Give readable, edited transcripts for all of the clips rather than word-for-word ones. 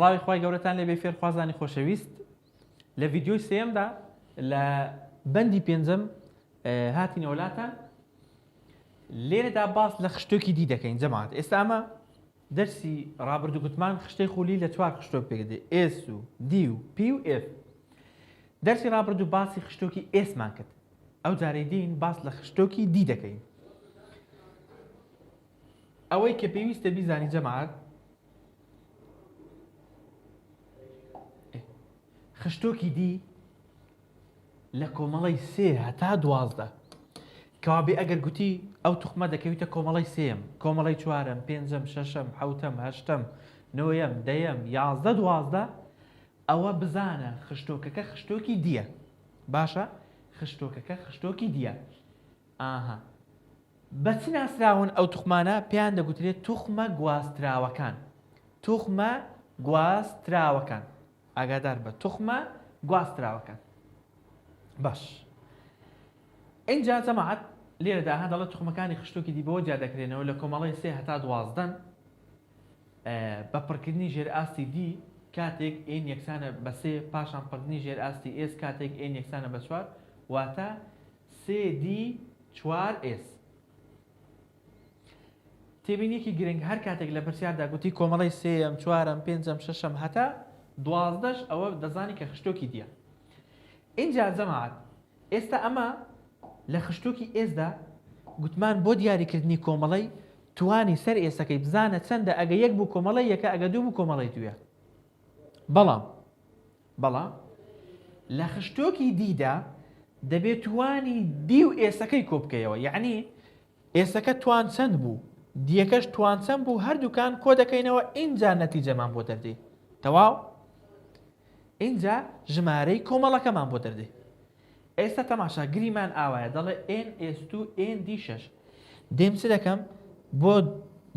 سڵاوی خوای گەورەتان لێبێ فێرخوازانی خۆشەویست لە ڤیدیۆی سێیەمدا لە بەندی پێنجەم هاتینەوە لاتان لێرەدا باس لە خشتۆکی D دەکەین جەماعەت ئێستا ئەمە دەرسی ڕابردوو گوتمان خشتەی خولی لە چوار خشتۆک پێک دێ S و D و P و F دەرسی ڕابردوو باسی خشتۆکی S مان کرد ئەو جارەی دین باس لە خشتۆکی D دەکەین ئەوەی کە پێویستە بیزانی جەماعەت خشتۆکی D لە کۆمەڵی سێ هەتا 12 کەوابێ ئەگەر گوتی ئەو توخمە دەکەویتە کۆمەڵی سێم کۆمەڵی چوارم پێنجەم شەشەم حوتەم هەشتەم نۆیەم دەیەم 11 12 ئەوە بزانە خشتۆکەکە خشتۆکی D یە باشە خشتۆکەکە خشتۆکی D یە ئاها بە چ ناسراون ئەو توخمانە؟ پێیان دەگوترێت توخمە گواستراوەکان. توخمە گواستراوەکان. ئاگادار بە توخمە گواستراوەکان. باش. ئینجا جەماعەت لێرەدا ها دەڵێت توخمەکانی خشتۆکی D بەوە جیا دەکرێنەوە لە کۆمەڵەی سێ هەتا دوازدەن بە پڕکردنی ژێرئاستی D کاتێک N یەکسانە بە سێ پاشان پڕکردنی ژێرئاستی S کاتێک N یەکسانە بە چوار واتە سێ D چوار S. تێبینیەکی گرنگ هەر کاتێک لە پرسیاردا گوتی کۆمەڵەی سێیەم، چوارەم، پێنجەم، شەشەم هەتا دوازدەش ئەوە دەزانی کە خشتۆکی D یە. ئینجا جەماعەت ئێستا ئەمە لە خشتۆکی S دا گوتمان بۆ دیاریکردنی کۆمەڵەی توانی سەر S ەکەی بزانە چەندە ئەگە یەک بوو کۆمەڵەی یەکە ئەگە دوو بوو کۆمەڵەی دوویە. بەڵام بەڵام لە خشتۆکی D دا دەبێت توانی D و S ەکەی کۆ بکەیەوە یەعنی S ەکە توان چەند بوو D یەکەش توان چەند بوو هەردووکان کۆ دەکەینەوە ئینجا نەتیجەمان بۆ دەردێ تەواو ئینجا ژمارەی کۆمەڵەکەمان بۆ دەردێ ئێستا تەماشا گریمان ئاوایە دەڵێ NS2 ND6 دێم چ دەکەم بۆ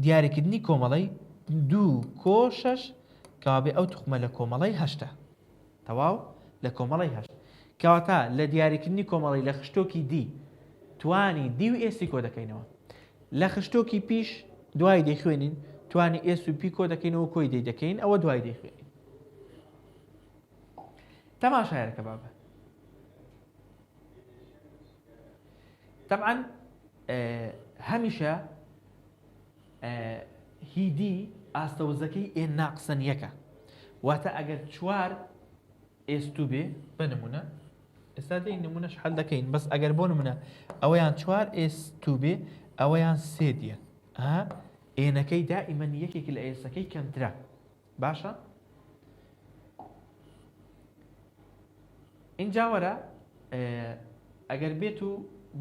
دیاریکردنی کۆمەڵەی دوو کۆ شەش کەوابێ ئەو توخمە لە کۆمەڵەی هەشتە تەواو لە کۆمەڵەی هەشت کەواتە لە دیاریکردنی کۆمەڵی لە خشتۆکی D توانی D و S ی کۆ دەکەینەوە لە خشتۆکی P ش دوای دەیخوێنین توانی S و P کۆ دەکەینەوە کۆی دەی دەکەین ئەوە دوای دەیخوێنین تەماشایەکە بابە تەبعەن هەمیشە هی D ئاستە وزەکەی N ناقسەن یەکە واتە ئەگەر چوار S two بێ بە نمونە ئێستا دێین نمونەش حل دەکەین بەس ئەگەر بۆ نمونە ئەوەیان چوار S two بێ ئەوەیان سێ D یە N ەکەی دائیمەن یەکێک لە S ەکەی کەمترە باشە ئینجا وەرە ئەگەر بێت و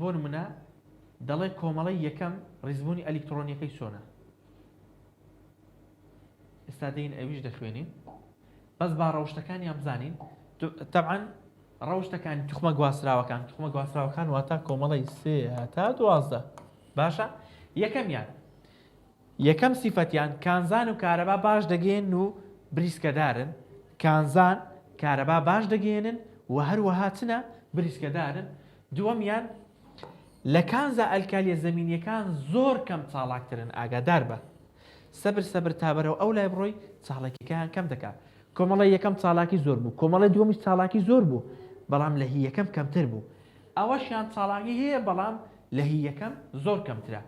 بۆ نمونە دەڵێ کۆمەڵەی یەکەم ڕیزبوونی ئەلیکترۆنیەکەی چۆنە ئێستا دێین ئەویش دەخوێنین بەس با ڕەوشتەکانیان بزانین تەبعەن ڕەوشتەکانی توخمە گواستراوەکان توخمە گواستراوەکان واتە کۆمەڵی سێ هەتا 12 باشە یەکەمیان یەکەم سیفەتیان کانزان و کارەبا باش دەگەیەنن و بریسکەدارن، کانزان کارەبا باش دەگەیەنن و هەروەها چنە؟ بریسکەدارن، دووەمیان لە کانزا ئەلکالیە زەمینیەکان زۆر کەم چاڵاکترن ئاگاداربە سەبر سەبر تا بەرەو ئەو لای بڕۆی چاڵاکیەکەیان کەم دەکا کۆمەڵی یەکەم چاڵاکی زۆر بوو کۆمەڵی دووەمیش چاڵاکی زۆر بوو بەڵام لە هی یەکەم کەمتر بوو ئەوەشیان چاڵاکی هەیە بەڵام لە هی یەکەم زۆر کەمترە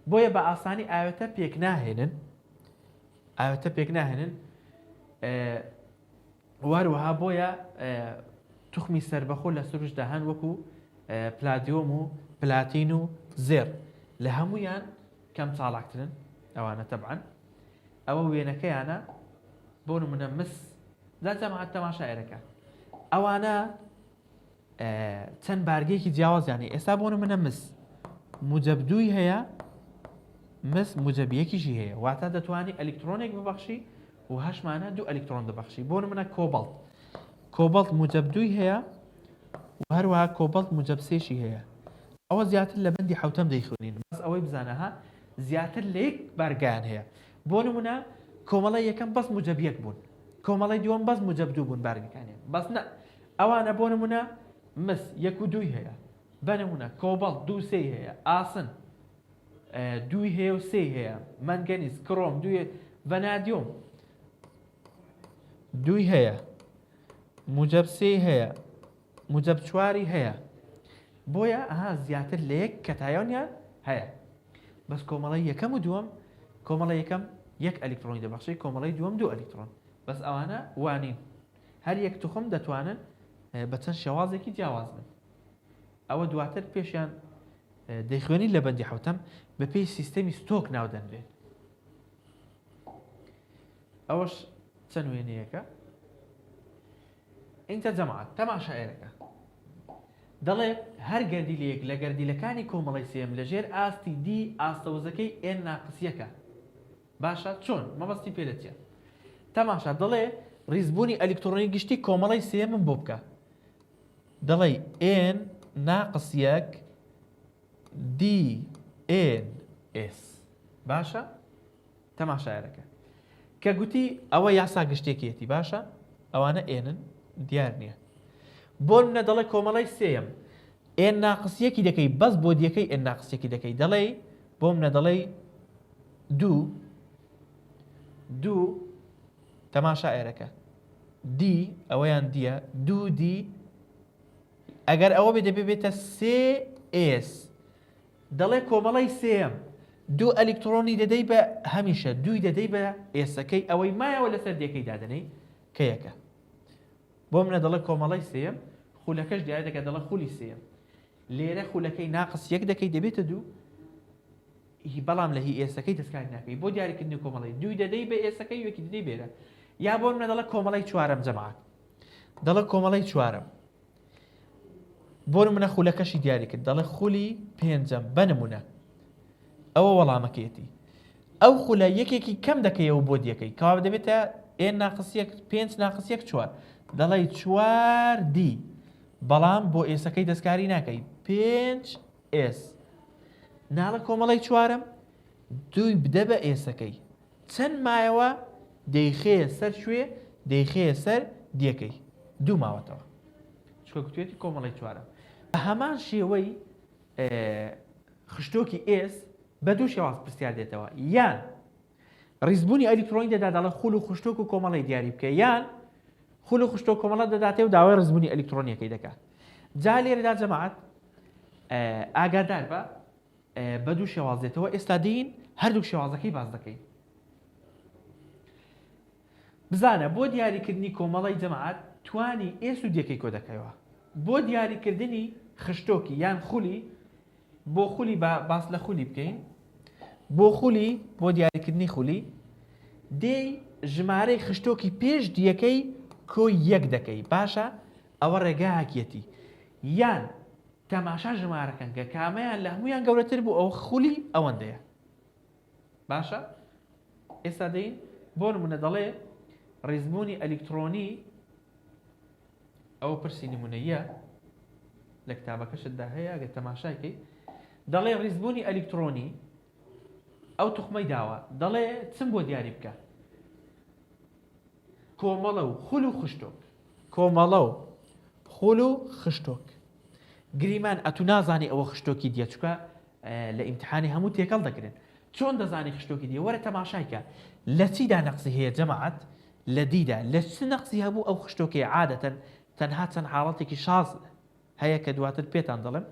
بۆیە بە ئاسانی ئاوێتە پێکناهێنن ئاوێتە پێکناهێنن وهەروەها بۆیە توخمی سربەخۆ لە سروشتدا هەن وەکو پلادیۆم و پلاتین و زێڕ لە هەمویان کەم چاڵاکترن ئەوانە تەبعەن ئەوە وێنەکەیانە بۆ نمونە مس دا جەماعەت تەماشا ئێرەکە ئەوانە چەند بارگەیەکی جیاوازیان هەیە ئێستا بۆ نمونە مس موجب دووی هەیە مس موجب یەکیشی هەیە واتە دەتوانی ئەلیکترۆنێک ببەخشی و هەشمانە دوو ئەلیکترۆن دەبەخشی بۆ نمونە کۆبەڵت کۆبەڵت موجب دووی هەیە و هەروەها کۆبەڵت موجب سێشی هەیە ئەوە زیاتر لە بەندی حوتەم دەیخوێنین بەس ئەوەی بزانە ها زیاتر لە یەک بارگایان هەیە بۆ نمونە کۆمەڵی یەکەم بەس موجب یەک بوون کۆمەڵی دووەم بەس موجب دوو بوون بارگەکانیان بەس نە ئەوانە بۆ نمونە مس یەک و دووی هەیە بە نمونە کۆبەڵت دوو سێی هەیە ئاسن دووی هەیە و سێی هەیە مەنگەنیز کرۆم دوێ ڤەنادیۆم. دووی هەیە موجب سێی هەیە موجب چواری هەیە بۆیە ئەها زیاتر لە یەک کەتایۆنیان هەیە بەس کۆمەڵی یەکەم و دووەم کۆمەڵی یەکەم یەک ئەلیکترۆنی دەبەخشی کۆمەڵی دووەم دوو ئەلیکترۆن بەس ئەوانە وانین هەر یەک توخم دەتوانن بە چەند شێوازێکی جیاواز بن ئەوە دواتر پێشیان دەیخوێنین لە بەندی حوتەم بەپێی سیستەمی ستۆک ناودەنرێن ئەوەش چەند وێنەیەکە ئینجا جەماعەت تەماشا ئێرەکە دەڵێت هەر گەردیلەیەک لە گەردیلەکانی کۆمەڵەی سێیەم لە ژێر ئاستی D ئاستە وزەکەی N ناقس یەکە باشە چۆن مەبەستی پێ لە چیە تەماشا دەڵێ ڕیزبوونی ئەلیکترۆنی گشتی کۆمەڵەی سێیەمم بۆ بکە دەڵێ N ناقس یەک D N S باشە تەماشایەرەکە کە گوتی ئەوە یاسا گشتێکیەتی باشە ئەوانە N ن دیار نییە بۆ منە دەڵێ کۆمەڵی سێم N ناقس یەکی دەکەی بەس بۆ D یەکەی N ناقس یەکی دەکەی دەڵێی بۆ منە دەڵێی دوو دوو تەماشا ئێرەکە D ئەوەیان D یە دوو D ئەگەر ئەوە بێ دەبێ بێتە سێ S دەڵێ کۆمەڵەی سێیەم دوو ئەلیکترۆنی دەدەی بە هەمیشە دووی دەدەی بە S ەکەی ئەوەی مایەوە لەسەر D ەکەی دادەنێی کە یەکە بۆ منە دەڵێ کۆمەڵەی سێیەم خولەکەش دیاری دەکات دەڵێ خولی سێیەم لێرە خولەکەی ناقس یەک دەکەی دەبێتە دوو هی بەڵام لە هی S ەکەی دەستکاری ناکەی بۆ دیاریکردنی کۆمەڵی دووی دەدەی بە S ەکەی یەکی دەدەی بێرە یا بۆ منە دەڵێ کۆمەڵی چوارەم جەماعەت دەڵێ کۆمەڵی چوارەم بۆ نمونە خولەکەشی دیاری کرد دەڵێ خولی پێنجەم بە نمونە ئەوە وەڵامەکەیەتی ئەو خولە یەکێکی کەم دەکەیەوە بۆ D یەکەی کەوا دەبێتە N ناقس یەک پێنج ناقس یەک چوار دەڵێی چوار D بەڵام بۆ S ەکەی دەستکاری ناکەی پێنج S ناڵە کۆمەڵی چوارم دووی بدە بە S ەکەی چەند مایەوە دەیخەیە سەر کوێ؟ دەیخەیە سەر D یەکەی. دوو ماوەتەوە. چونکە گوتوێتی کۆمەڵەی چوارەم. بە هەمان شێوەی خشتۆکی S بە دوو شێواز پرسیار دێتەوە. یان ڕیزبوونی ئەلیکترۆنی دەدا دەڵێ خول و خشتۆک و کۆمەڵەی دیاری بکە یان خول و خشتۆک کۆمەڵە دەداتێ و داوای ڕیزبوونی ئەلیکترۆنیەکەی دەکات. جا لێرەدا جەماعەت ئاگادار بە بە دوو شێواز دێتەوە ئێستا دێین هەردوو شێوازەکەی باس دەکەین بزانە بۆ دیاریکردنی کۆمەڵی جەماعەت توانی S و D ەکەی کۆ دەکەیەوە بۆ دیاریکردنی خشتۆکی یان خولی بۆ خولی با باس لە خولی بکەین بۆ خولی بۆ دیاریکردنی خولی دێی ژمارەی خشتۆکی پێش D یەکەی کۆی یەک دەکەی باشە ئەوە ڕێگاکیەتی یان تەماشا ژمارەکەن کە کامەیان لە هەموویان گەورەتر بوو ئەوە خولی ئەوەندەیە باشە ئێستا دەین بۆ نمونە دەڵێ ڕیزبوونی ئەلیکترۆنی ئەوە پرسی نمونەیە لە کتابەکەشتدا هەیە ئەگەر تەماشای کەی دەڵێ ڕیزبوونی ئەلیکترۆنی ئەو توخمەی داوە دەڵێ چم بۆ دیاری بکە کۆمەڵە و خول و خشتۆک. کۆمەڵە و خول و خشتۆک. گریمان ئەتو نازانی ئەوە خشتۆکی دیە چونکە لە ئیمتحانی هەموو تێکەڵ دەکرێن چۆن دەزانی خشتۆکی دیە وەرە تەماشای کە لە چیدا نەقسی هەیە جەماعەت لە D دا لە چ نەقسی هەبوو ئەو خشتۆکەی عادەتەن تەنها چەند حاڵەتێکی شاز هەیە کە دواتر پێتان دەڵێم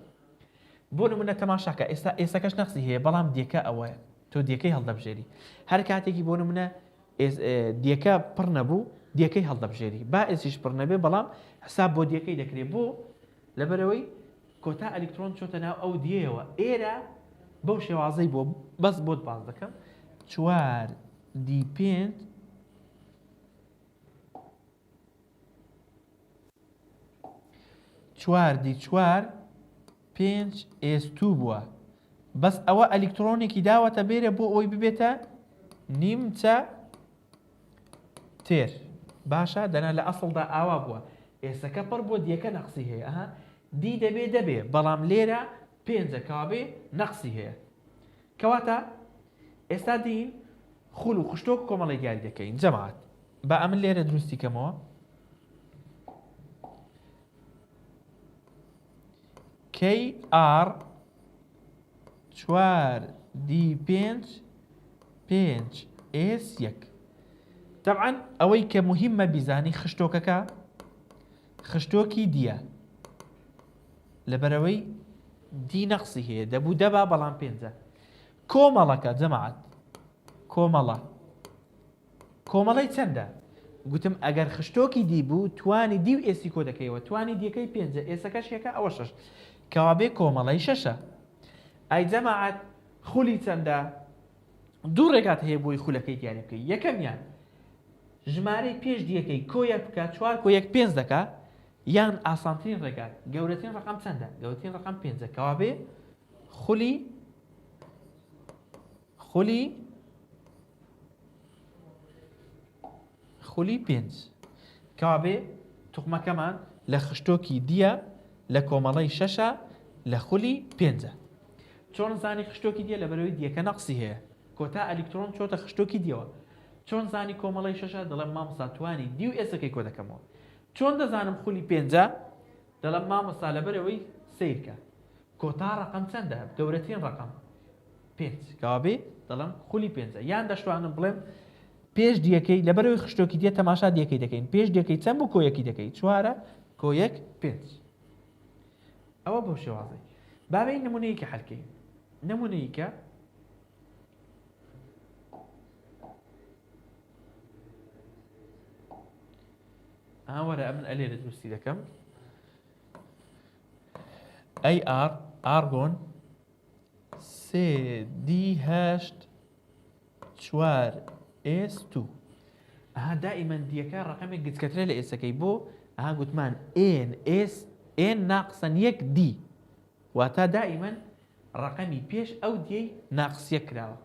بۆ نمونە تەماشاکە ئێستا S ەکەش نەقسی هەیە بەڵام D یەکە ئەوەیە تۆ D یەکەی هەڵدەبژێری هەر کاتێکی بۆ نمونە D یەکە پڕ نەبوو D یەکەی هەڵدەبژێری با S یش پڕ نەبێ بەڵام حساب بۆ D یەکەی دەکرێ بۆ لەبەرەوەی کۆتا ئەلیکترۆن چۆتە ناو ئەو D یەوە ئێرە بەو شێوازەی بۆ بەس بۆت باس دەکەم چوار D پێنج چوار D چوار پێنج S two بووە بەس ئەوە ئەلیکترۆنێکی داوەتە بێرە بۆ ئەوی ببێتە نیمچە تێر باشە دەنا لە ئەسڵدا ئاوا بووە S ەکە پڕ بۆ D یەکە نەقسی هەیە ئەها D دەبێ دەبێ بەڵام لێرە پێنجە کەوابێ نەقسی هەیە کەواتە ئێستا دین خول و خشتۆک کۆمەڵی دیاری دەکەین جەماعەت با ئەمن لێرە دروستی کەمەوە KR چوار D پێنج پێنج S یەک. تەبعەن ئەوەی کە موهیممە بیزانی خشتۆکەکە خشتۆکی دیە لەبەرەوەی دی نەقسی هەیە دەبوو دەبا بەڵام پێنجە کۆمەڵەکە جەماعەت کۆمەڵە کۆمەڵەی چەندە گوتم ئەگەر خشتۆکی D بوو توانی D و S ی کۆ دەکەیەوە توانی D یەکەی پێنجە S ەکەش یەکە ئەوە شەش کەوابێ کۆمەڵەی شەشە ئای جەماعەت خولی چەندە دوو ڕێگات هەیە بۆی خولەکەی دیاری بکەی یەکەمیان ژمارەی پێش D یەکەی کۆ یەک بکە چوار کۆ یەک پێنج دەکا یان ئاسانترین ڕێگات گەورەترین ڕقم چەندە گەورەترین ڕقم پێنجە کەوابێ خولی خولی خولی پێنج کەوابێ توخمەکەمان لە خشتۆکی D یە لە کۆمەڵەی شەشە لە خولی پێنجە. چۆن زانی خشتۆکی D یە لەبەرەوەی D یەکە نەقسی هەیە کۆتا ئەلیکترۆن چۆتە خشتۆکی D یەوە چۆن زانی کۆمەڵەی شەشە دەڵێم مامۆستا توانی D و S ەکەی کۆ دەکەمەوە چۆن دەزانم خولی پێنجە دەڵێم مامۆستا لەبەرەوەی سەیرکە کۆتا ڕەقەم چەندە گەورەترین ڕەقەم پێنج کەوابێ دەڵێم خولی پێنجە یان دەشتوانم بڵێم پێش D یەکەی لەبەرەوەی خشتۆکی D یە تەماشا D یەکەی دەکەین پێش D یەکەی چەند بوو کۆیەکی دەکەی چوارە کۆ یەک پێنج ئەوە بەو شێوازەی بابەی نمونەیەکی حەلکەین نمونەیەکە ئاوەرە ئەمن ئەلێرە دروستی دەکەم ئەی ئار ئارگۆن سێ D هەشت چوار S two ئەها دائیمەن D یەکە ڕەقەمێک گچکەترە لە S ەکەی بۆ ئەها گوتمان n s n ناقسەن یەک d واتا دائیمەن ڕەقەمی پێش ئەو D یەی ناقس یەک کراوە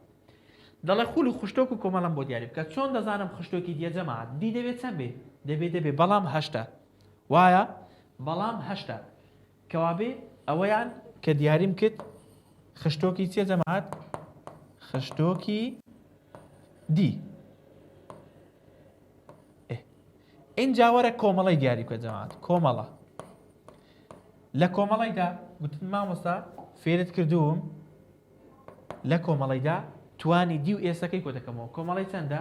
دەڵێ خول و خشتۆک و کۆمەڵم بۆ دیاری بکە چۆن دەزانم خشتۆکی D یە جەماعەت D دەبێت چەند بێ دەبێ دەبێ بەڵام هەشتا وایە بەڵام هەشتا کەوابێ ئەوەیان کە دیاریم کرد خشتۆکی چیە جەماعەت؟ خشتۆکی D. ئینجا وەرە کۆمەڵەی دیاری بکە جەماعەت کۆمەڵە لە کۆمەڵەیدا گوتن مامۆستا فێرت کردووم لە کۆمەڵەیدا توانی D و S ەکەی کۆ دەکەمەوە کۆمەڵی چەندە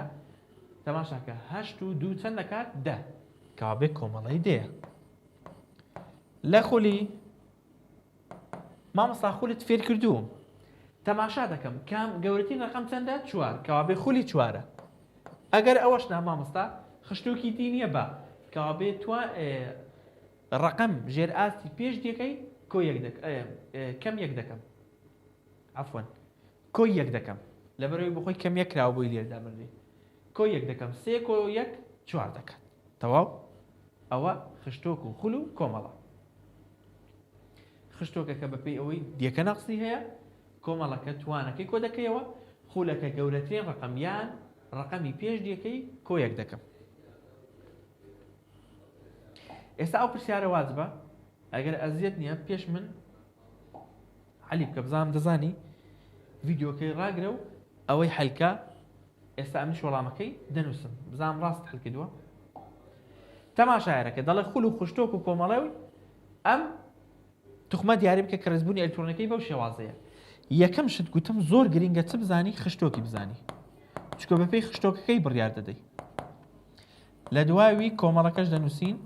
تەماشاکە هەشت و دوو چەند دەکات دە کەوابێ کۆمەڵەی دەیە لە خولی مامۆستا خولت فێر کردووم تەماشا دەکەم کام گەورەترین ڕقم چەندە چوار کەوابێ خولی چوارە ئەگەر ئەوەش نا مامۆستا خشتوکی D نییە بە کەوابێ توا ڕقم ژێر ئاستی پێش D یەکەی کۆ یەک دەک کەم یەک دەکەم عفوەن کۆی یەک دەکەم لەبەرەوەی بخۆی کەم یەک کراوە بۆی لێردا بردی کۆ یەک دەکەم سێ کۆ یەک چوار دەکات تەواو ئەوە خشتۆک و خول و کۆمەڵە. خشتۆکەکە بەپێی ئەوەی D یەکە نەقسی هەیە، کۆمەڵەکە توانەکەی کۆ دەکەیەوە، خولەکە گەورەترین ڕەقەم یان ڕەقەمی پێش D یەکەی کۆ یەک دەکەم. ئێستا ئەو پرسیارە واجبە ئەگەر ئەزیەت نییە پێش من حەلی بکە بزانم دەزانی ڤیدیۆکەی ڕاگرە و ئەوەی حەلکە ئێستا ئەمنیش وەڵامەکەی دەنووسم بزانم ڕاست حل کردووە تەماشایەرەکە دەڵێ خول و خشتۆک و کۆمەڵێ و ئەم توخمە دیاری بکە کە ڕێزبوونی ئەلکترۆنەکەی بەو شێوازەیە یەکەم شت گوتم زۆر گرنگە چ بزانی خشتۆکی بزانی چکە بەپێی خشتۆکەکەی بڕیار دەدەی لە دواوی کۆمەڵەکەش دەنووسین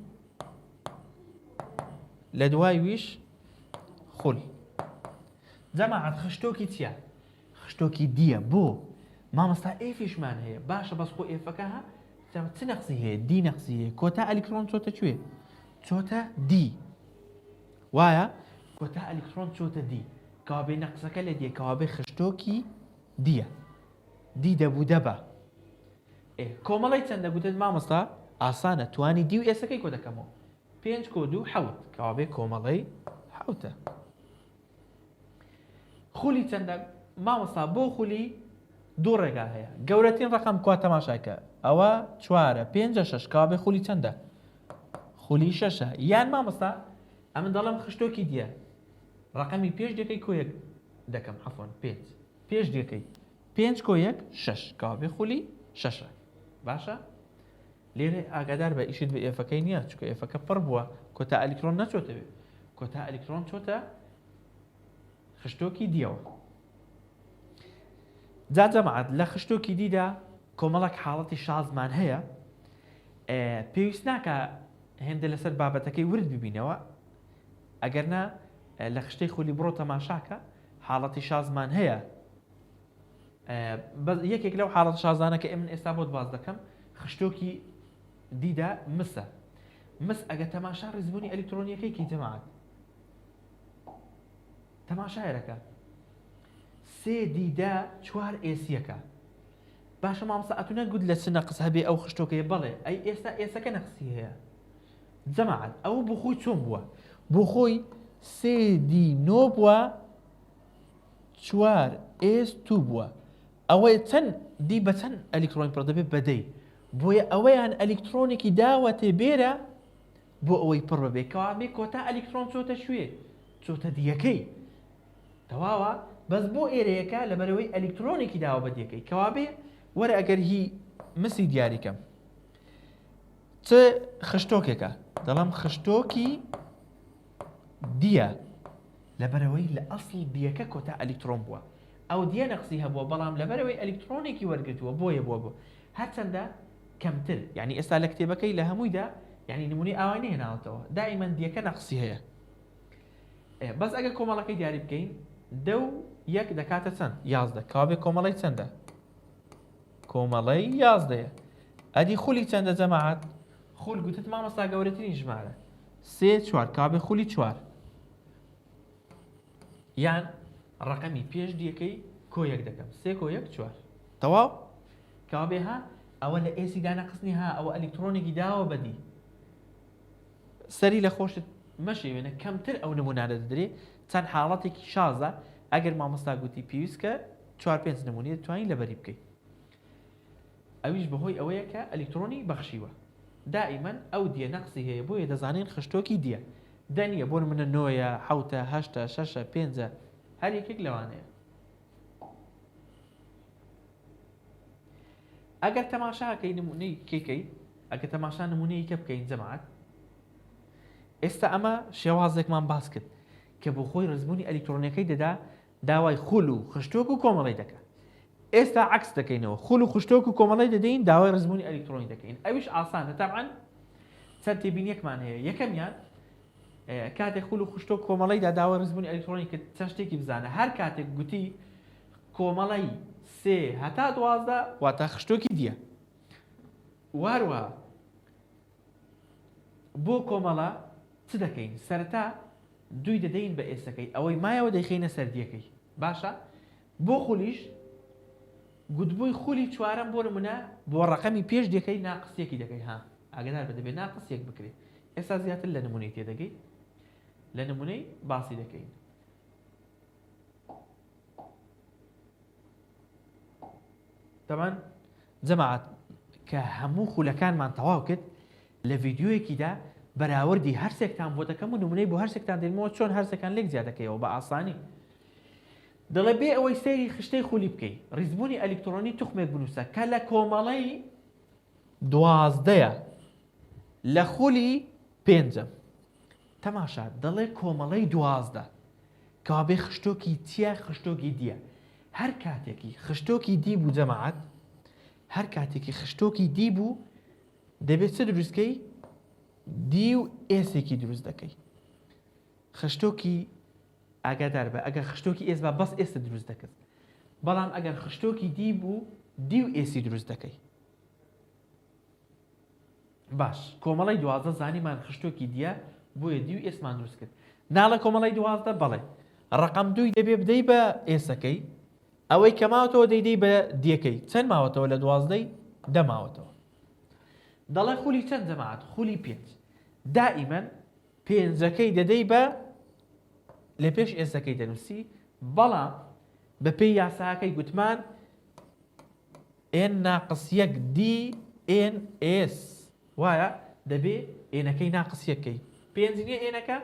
لە دوای ویش خول جەماعەت خشتۆکی چییە؟ خشتۆکی D یە بۆ؟ مامۆستا F یشمان هەیە باشە بەس خۆ F ەکە ها چ نەقسی هەیە d نەقسی هەیە کۆتا ئەلیکترۆن چۆتە کوێ چۆتە d وایە کۆتا ئەلیکترۆن چۆتە d کەوابێ نەقسەکە لە D یە کەوابێ خشتۆکی D یە d دەبوو دەبا کۆمەڵی چەندە گوتت مامۆستا ئاسانە توانی D و S ەکەی کۆ دەکەمەوە پێنج کۆ دوو حەوت کەوابێ کۆمەڵەی حەوتە خولی چەندە مامۆستا بۆ خولی دوو ڕێگا هەیە گەورەترین ڕقم کوا تەماشاکە ئەوە چوارە پێنجە شەش کەوابێ خولی چەندە خولی شەشە یان مامۆستا ئەمن دەڵێم خشتۆکی D یە ڕقەمی پێش D ەکەی کۆیەک دەکەم عەفوەن پێنج پێش D ەکەی پێنج کۆ یەک شەش کەوابێ خولی شەشە باشە لێرە ئاگادار بە ئیشت بە F ەکەی نییە چونکە F ەکە پڕ بووە کۆتا ئەلیکترۆن نەچۆتە بێ کۆتا ئەلیکترۆن چۆتە خشتۆکی D یەوە جا جەماعەت لە خشتۆکی D دا. کۆمەڵک حاڵەتی شازمان هەیە پێویست ناکە هێندە لەسەر بابەتەکەی ورد ببینەوە ئەگەر نا لە خشتەی خولی بڕۆ تەماشاکە حاڵەتی شازمان هەیە بەس یەکێک لەو حاڵەت شازانە کە من ئێستا بۆت باس دەکەم خشتۆکی دیدا مسە مس ئەگە تەماشا ڕیزبوونی ئەلیکترۆنیەکەی کی جەماعەت تەماشایەکە سێ دیدا چوار ئێسیەکە باشە مامۆستا ئەتو نەگوت لە چ نەقس هەبێ ئەو خشتۆکەیە بەڵێ ئەی ئێستا ئێسەکە نەقسی هەیە جەماعەت ئەوە بۆ خۆی چۆن بووە بۆ خۆی سێ D نۆ بووە چوار S two بووە ئەوە چەند D بە چەند ئەلیکترۆنی پڕ دەبێت بەدەی بۆیە ئەوەیان ئەلیکترۆنێکی داوەتێ بێرە بۆ ئەوەی پڕ ببێ کەوابێ کۆتا ئەلیکترۆن چۆتە شوێ چۆتە D یەکەی تەواوە بەس بۆ ئێرەیەکە لەبەرەوەی ئەلیکترۆنێکی داوە بە D یەکەی کەوابێ وەرە ئەگەر هی مسی دیاریکەم چ خشتۆکێکە دەڵم خشتۆکی D یە لەبەرەوەی لە ئەسڵ D یەکە کۆتا ئەلیکترۆن بووە ئەو D یە نەقسی هەبووە بەڵام لەبەرەوەی ئەلیکترۆنێکی وەرگتووە بۆیە بووە بۆ هەرچەندە کەمتر یعنی ئێستا لە کتێبەکەی لە هەموویدا یعنی نمونەی ئاوای نەهێناوەتەوە دائیمەن D یەکە نەقسی هەیە بەس ئەگەر کۆمەڵەکەی دیاری بکەین دە و یەک دەکاتە چەند 11 کەوابێ کۆمەڵی چەندە کۆمەڵەی یازدەیە ئەدی خولی چەندە جەماعەت خول گوتت مامۆستا گەورەترین ژمارە سێ چوار کابێ خولی چوار یان ڕقەمی پێش D یەکەی کۆ یەک دەکەم سێ کۆ یەک چوار تەواو کابێ ها ئەوە لە S ی دانەقسنی ها ئەوە ئەلیکترۆنێکی داوە بە D سەری لە خۆشت مەشێوێنە کەمتر ئەو نمونانە دەدرێ چەند حاڵەتێکی شازە ئەگەر مامۆستا گوتی پێویست کە چوار پێنج نمونەیە توانی لەبەری بکەیت ئەویش بەهۆی ئەوەیە کە ئەلیکترۆنی بەخشیوە دائیمەن ئەو D یە نەقسی هەیە بۆیە دەزانین خشتۆکی D یە دە نییە بۆ نمونە نۆیە حەوتە هەشتە شەشە پێنجە هەر یەکێک لەوانەیە ئەگەر تەماشاکەی نمونەی کێکەی ئەگەر تەماشا نمونەی کە بکەین جەماعەت ئێستا ئەمە شێوازێکمان باس کرد کە بۆ خۆی ڕزبوونی ئەلیکترۆنیەکەی دەدا داوای خول و خشتۆک و کۆمەڵی دەکات ئێستا عکس دەکەینەوە خول و خشتۆک و کۆمەڵی دەدەین داوای ڕزبوونی ئەلیکترۆنی دەکەین ئەویش ئاسانە تەبعەن چەند تێبینیەکمان هەیە یەکەمیان کاتێک خول و خشتۆک کۆمەڵیدا داوای ڕزبوونی ئەلیکترۆنی کرد چەند شتێکی بزانە هەر کاتێک گوتی کۆمەڵەی سێ هەتا 12 واتە خشتۆکی D یە واروە بۆ کۆمەڵە چ دەکەین سەرەتا دووی دەدەین بە S ەکەی ئەوەی مایەوە دەیخەینە سەر D یەکەی باشە بۆ خولیش گوتبووی خولی چوارەم بۆ نمونە بۆ ڕەقەمی پێش D یەکەی ناقس یەکی دەکەی ها ئاگدار بە دەبێت ناقس یەک بکرێت ئێستا زیاتر لە نمونەی تێدەگەی لە نمونەی باسی دەکەین تەبعەن جەماعەت کە هەموو خولەکانمان تەواو کرد لە ڤیدیۆیەکیدا بەراوردی هەرسێکتان بۆ دەکەم و نمونەی بۆ هەرسێکتان دێنمەوە چۆن هەرسەکان لێک جیا دەکەیەوە بە ئاسانی دەڵێ بێ ئەوەی سەیری خشتەی خولی بکەی ڕیزبوونی ئەلیکترۆنی توخمێک بنووسە کە لە کۆمەڵەی دوازدەیە لە خولی پێنجەم تەماشا دەڵێ کۆمەڵەی 12 کەوابێ خشتۆکی چیە خشتۆکی D یە هەر کاتێکی خشتۆکی D بوو جەماعەت هەر کاتێکی خشتۆکی D بوو دەبێت چ دروستکەی D و S ێکی دروست دەکەی خشتۆکی ئاگادار بە ئەگەر خشتۆکی S با بەس S ت دروست دەکرد بەڵام ئەگەر خشتۆکی D بوو D و S ی دروست دەکەی باش کۆمەڵەی 12 زانیمان خشتۆکی D یە بۆیە D و S مان دروست کرد ناڵە کۆمەڵی 12 بەڵێ ڕقم دووی دەبێ بدەی بە S ەکەی ئەوەی کە ماوەتەوە دەیدەی بە D یەکەی چەند ماوەتەوە لە دوازدەی دە ماوەتەوە دەڵێ خولی چەند جەماعەت خولی پێنج دائیمەن پێنجەکەی دەدەی بە لە پێش S ەکەی دەنووسی بەڵام بەپێی یاساکەی گوتمان n ناقس یەک D n s وایە دەبێ n ەکەی ناقس یەکەی پێنج نییە n ەکە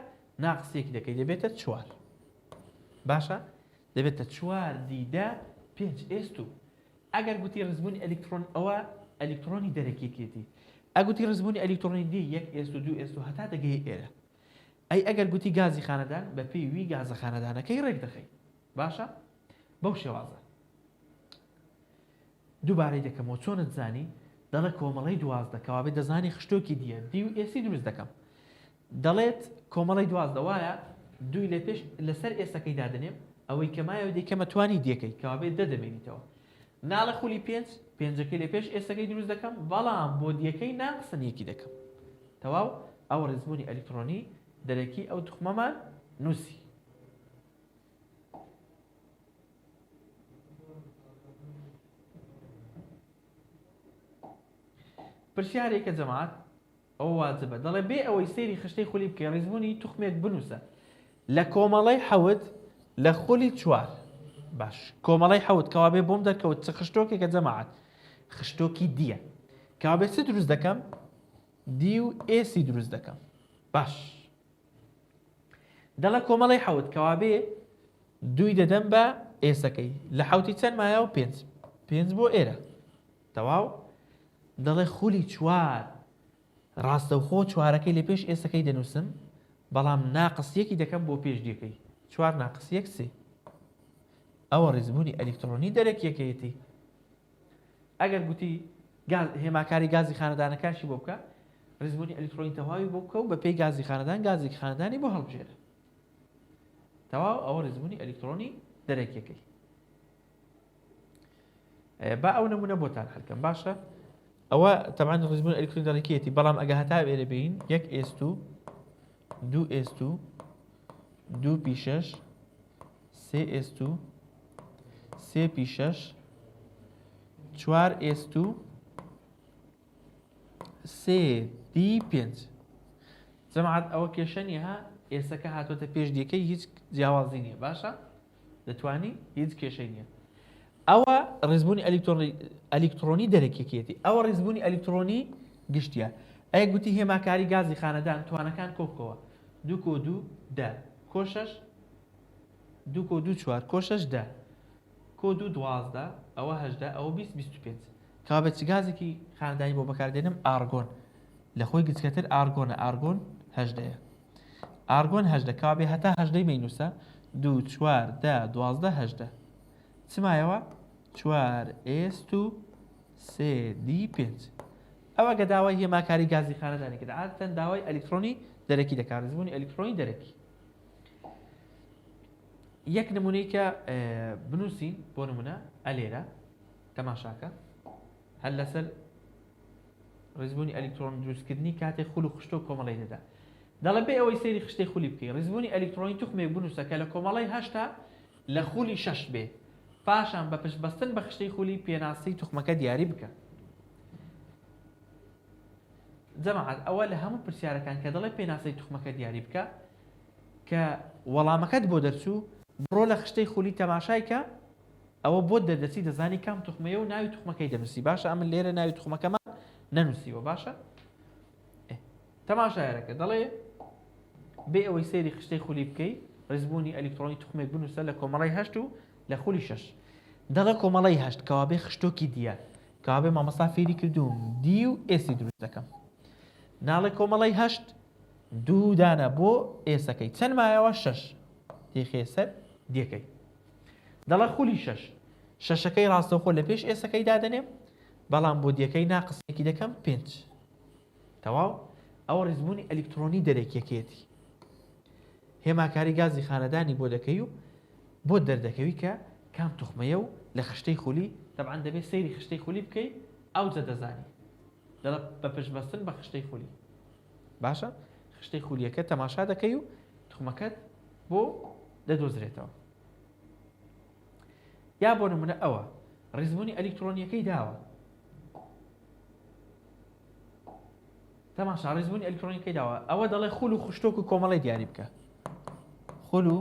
ناقس یەکی دەکەی دەبێتە چوار باشە دەبێتە چوار D دە پێنج S two ئەگەر گوتی ڕزبوونی ئەلیکترۆن ئەوە ئەلیکترۆنی دەرەکیەکێتی ئەگوتی ڕزبوونی ئەلیکترۆنی D یەک S و دوو S و هەتا دەگەی ئێرە ئەی ئەگەر گوتی گازی خانەدان بە پێی وی گازە خانەدانەکەی ڕێک دەخەی باشە بەو شێوازە. دووبارەی دەکەمەوە چۆنت زانی؟ دەڵێ کۆمەڵەی 12 کەوابێ دەزانی خشتۆکی d یە d و s ی دروست دەکەم. دەڵێت کۆمەڵەی 12 وایە دووی لە پێش لەسەر s ەکەی دادەنێم ئەوەی کە مایەوە دەیکەمە توانی d ەکەی کەوابێ دە دەمێنیتەوە. ناڵێ خولی پێنج پێنجەکەی لە پێش s ەکەی دروست دەکەم بەڵام بۆ d ەکەی ناقسن یەکی دەکەم. تەواو ئەوە ڕیزبوونی ئەلیکترۆنی دەرەکی ئەو توخمەمان نووسی. پرسیارێکە جەماعەت ئەوە واجبە دەڵێ بێ ئەوەی سەیری خشتەی خولی بکەی ڕیزبوونی توخمێک بنووسە لە کۆمەڵەی حەوت لە خولی چوار باش کۆمەڵەی حەوت کەوابێ بۆم دەرکەوت چ خشتۆکێکە جەماعەت خشتۆکی d یە کەوابێ چ دروست دەکەم d و s ی دروست دەکەم باش دەڵێ کۆمەڵەی حەوت کەوابێ دووی دەدەم بە s ەکەی لە حوتی چەند مایە و پێنج پێنج بۆ ئێرە تەواو دەڵێ خولی چوار ڕاستەوخۆ چوارەکەی لە پێش s ەکەی دەنووسم بەڵام ناقس یەکی دەکەم بۆ پێش d ەکەی چوار ناقس یەک سێ ئەوە ڕیزبوونی ئەلیکترۆنی دەرەکیەکەیەتی ئەگەر گوتی هێماکاری گازی خانەدانەکانشی بۆ بکە ڕیزبوونی ئەلیکترۆنی تەواوی بۆ بکە و بە پێی گازی خانەدان گازێکی خانەدانی بۆ هەڵبژێرە تەواو ئەوە ڕیزبوونی ئەلیکترۆنی دەرەکیەکەی با ئەو نمونە بۆتان حلکەم باشە ئەوە تەمان ڕیزبوون ئەلیکترۆنی دەرەکیەتی بەڵام ئەگە هەتا ئێرە بین یەک s دوو دوو s دوو دوو p شەش سێ s دوو سێ p شەش چوار s دوو سێ d پێنج جەماعەت ئەوە کێشە نییە ها s ەکە هاتۆتە پێش d ەکەی هیچ جیاوازی نییە باشە دەتوانی هیچ کێشەی نییە ئەوە ڕیزبوونی ئەلیکترۆنی دەرەکیەکێتی ئەوە ڕیزبوونی ئەلیکترۆنی گشتیە ئەی گوتی هێماکاری گازی خانەدان توانەکان کۆبکەوە دوو کۆ دوو دە کۆ شەش دوو کۆ دوو چوار کۆ شەش دە کۆ دوو 12 ئەوە هەژدە ئەوە 20 25 کەوابێت چ گازێکی خانەدانی بۆ بەکاردێنم ئارگۆن لە خۆی گچکەتر ئارگۆنە ئارگۆن هەژدەیە ئارگۆن هەژدە کەوابێ هەتا هەژدەی مەینوسە دوو چوار دە 12 هەژدە چ مایەوە چوار s دوو سێ d پێنج ئەوە گە داوای هێماکاری گازی خانەدانی کرد عادەتەن داوای ئەلیکترۆنی دەرەکی دەکات ڕیزبوونی ئەلیکترۆنی دەرەکی یەک نمونەی کە بنووسین بۆ نمونە ئەلێرە تەماشاکە هەر لەسەر ڕیزبوونی ئەلیکترۆن دروستکردنی کاتێک خول و خشتۆ کۆمەڵی دەدا دەڵێ بێ ئەوەی سەیری خشتەی خولی بکەی ڕیزبوونی ئەلیکترۆنی توخمێک بنووسە کە لە کۆمەڵەی هەشتا لە خولی شەش بێ پاشان بە پشت بەستن بە خشتەی خولی پێناسەی توخمەکە دیاری بکە جەماعەت ئەوە لە هەموو پرسیارەکان کە دەڵێ پێناسەی توخمەکە دیاری بکە کە وەڵامەکەت بۆ دەرچوو بڕۆ لە خشتەی خولی تەماشای کە ئەوە بۆت دەردەچی دەزانی کام توخمەیە و ناوی توخمەکەی دەنووسی باشە ئەمن لێرە ناوی توخمەکەمان نەنووسیوە باشە تەماشایەرەکە دەڵێ بێ ئەوەی سەیری خشتەی خولی بکەی ڕیزبوونی ئەلیکترۆنی توخمێک بنووسە لە کۆمەڵی هەشت و لە خولی شەش دەڵێ کۆمەڵی هەشت کەوابێ خشتۆکی d یە کەوابێ مامۆستا فێری کردووم d و s ی دروست دەکەم ناڵێ کۆمەڵی هەشت دوو دانە بۆ s ەکەی چەند مایەوە شەش تیخێ سەر d ەکەی دەڵێ خولی شەش شەشەکەی ڕاستەوخۆ لە پێش s ەکەی دادەنێم بەڵام بۆ d ەکەی ناقسێکی دەکەم پێنج تەواو ئەوە ڕیزبوونی ئەلیکترۆنی دەرەکیەکەیەتی هێماکاری گازی خانەدانی بۆ دەکەی و بۆت دەردەکەوی کە کام توخمەیە و لە خشتەی خولی تەبعەن دەبێت سەیری خشتەی خولی بکەی ئەوجە دەزانی دەڵێ بە پشت بەستن بە خشتەی خولی باشە خشتەی خولیەکە تەماشا دەکەی و توخمەکەت بۆ دەدۆزرێتەوە یا بۆ نمونە ئەوە ڕیزبوونی ئەلیکترۆنیەکەی داوە تەماشا ڕیزبوونی ئەلیکترۆنیەکەی داوە ئەوە دەڵێ خول و خشتۆک و کۆمەڵی دیاری بکە خول و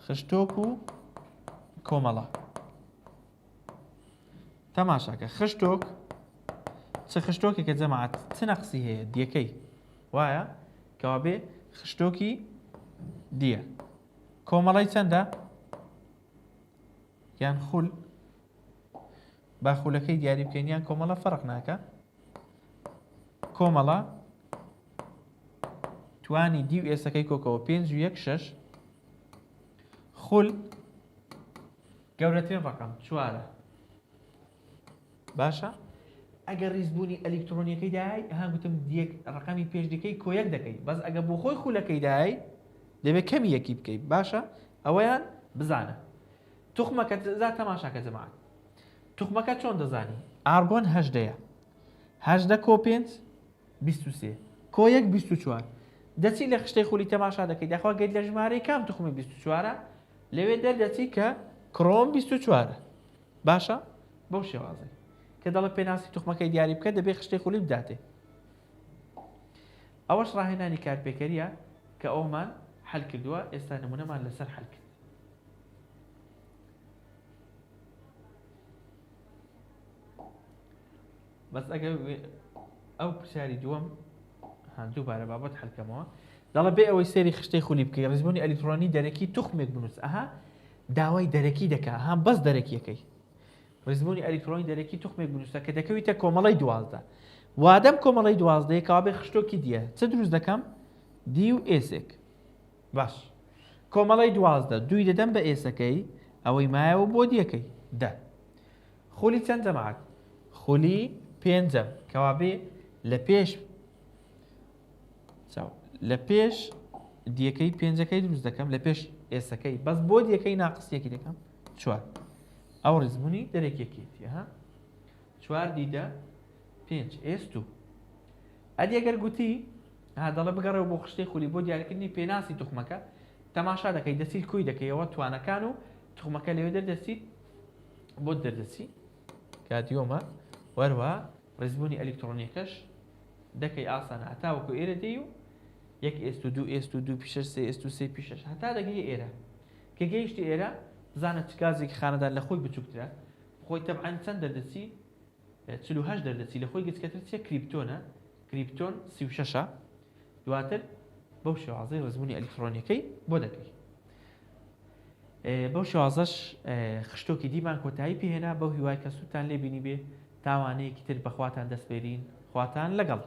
خشتۆک و کۆمەڵە تەماشاکە خشتۆک چ خشتۆکێکە جەماعەت چ نەقسی هەیە دیەکەی وایە کەوابێ خشتۆکی دیە کۆمەڵی چەندە یان خول با خولەکەی دیاری بکەین یان کۆمەڵە فەرق ناکە کۆمەڵە توانی d و s ەکەی کۆکەوە پێنج و یەک شەش خول گەورەترین ڕقم چوارە. باشە ئەگەر ڕیزبوونی ئەلیکترۆنیەکەی دای ها گوتم دیەک ڕقەمی پێش دیکەی کۆ یەک دەکەی بەس ئەگە بۆ خۆی خولەکەی دای دەبێت کەمی یەکی بکەیت باشە ئەوەیان بزانە توخمەکە زا تەماشاکە جەماعەت توخمەکە چۆن دەزانی ئارگۆن هەژدەیە هەژدە کۆ پێنج 23 کۆ یەک 24 دەچی لە خشتەی خولی تەماشا دەکەی داخوا گەیت لە ژمارەی کام توخمی 24 لەوێ دەردەچی کە کرۆم 24 باشە بەو شێوازەی کە دەڵێ پێناسی توخمەکەی دیاری بکە دەبێ خشتەی خولی بداتێ ئەوەش ڕاهێنانی کارپێکەریە کە ئەومان حل کردووە ئێستا نمونەمان لەسەر حل کرد بەس ئەگەر ئەو پرسیاری دووەم دووبارە بابەت حلکەمەوە دەڵە بێ ئەوەی سێری خشتەی خولی بکەی ڕیزبوونی ئەلیکترۆنی دەرەکی توخمێک بنووس ئەها داوای دەرەکی دەکا ها بەس دەرەکیەکەی ڕیزبوونی ئەلیکترۆنی دەرەکی توخمێک بنووسە کە دەکەویتە کۆمەڵی دوازدە وادەم کۆمەڵی دوازدەیە کەوابێ خشتۆکی دیە چ دروست دەکەم d و s ێک باش کۆمەڵەی 12 دووی دەدەم بە s ەکەی ئەوەی مایەوە بۆ d ەکەی دە خولی چەند جەماعەت خولی پێنجەم کەوابێ لە پێش چاو لە پێش d ەکەی پێنجەکەی دروست دەکەم لە پێش s ەکەی بەس بۆ d ەکەی ناقسیەکی دەکەم چوار ئەو ڕیزبوونی دەرەکیەکێتی ها چوار d دە پێنج s دوو ئەدی ئەگەر گوتی ها دەڵێ بگەڕێەوە بۆ خشتەی خولی بۆ دیاریکردنی پێناسی توخمەکە تەماشا دەکەی دەچیت کوی دەکەیەوە توانەکان و توخمەکە لەوێ دەردەچیت بۆت دەردەچی کاتیۆمە وەروە ڕیزبوونی ئەلیکترۆنیەکەش دەکەی ئاسانە هەتاوەکو ئێرە دێی و یەک s و دوو s و دوو p شەش سێ s و سێ p شەش هەتا دەگەی ئێرە کە گەیشتی ئێرە بزانە چ گازێکی خانەدار لە خۆی بچووکترە خۆی تەبعەن چەند دەردەچی 48 دەردەچی لە خۆی گچکەتر چیە کریپتۆنە کریپتۆن 36ە دواتر بەو شێوازەی ڕزبوونی ئەلیکترۆنیەکەی بۆ دەکەی بەو شێوازەش خشتۆکی دیمان کۆتایی پێهێنا بەو هیوای کە سوودتان لێ بینی بێ تاوانەیەکی تر بەخواتان دەسپێرین خواتان لەگەڵ.